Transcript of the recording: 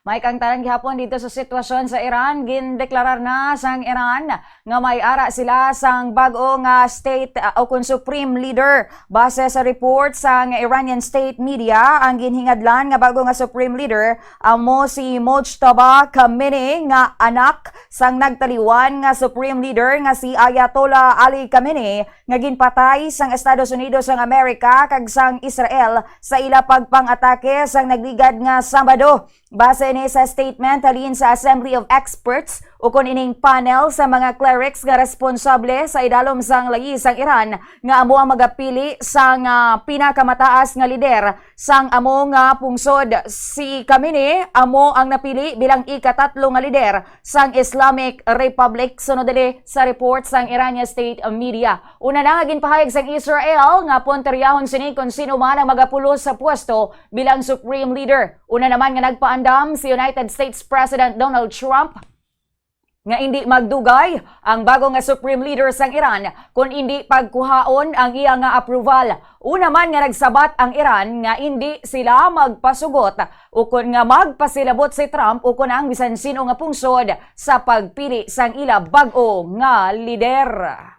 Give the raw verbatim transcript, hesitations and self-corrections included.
May kang tanan gihapon dito sa sitwasyon sa Iran. Gindeklarar na sang Iran nga may ara sila sang bag-o nga state, ah, o kon supreme leader. Base sa report sang Iranian state media, ang ginhingadlan nga bag-o nga supreme leader amo si Mojtaba Khamenei, nga anak sang nagtaliwan nga supreme leader nga si Ayatollah Ali Khamenei, nga ginpatay sang Estados Unidos sang Amerika kag sang Israel sa ila pagpang-atake sang nagligad nga Sabado. Base ini sa statement halin sa Assembly of Experts, ukon ining panel sa mga clerics nga responsable sa idalom sang layi sang Iran, nga amo ang magapili sang, ah, pinakamataas nga lider sang amo nga pungsod. Si Khamenei amo ang napili bilang ikatatlo nga lider sang Islamic Republic, sunod dali sa report sang Iranian state media. Una na nga ginpahayag sang Israel nga punteryahon sini kon sino man ang magapulos sa pwesto bilang supreme leader. Una naman nga nagpaandam si United States President Donald Trump nga indi magdugay ang bago nga supreme leader sang Iran kon indi pagkuhaon ang iya nga approval. Una man nga nagsabat ang Iran nga indi sila magpasugot ukon nga magpasilabot si Trump ukon ang bisan sino nga pungsod sa pagpili sang ila bag-o nga lider.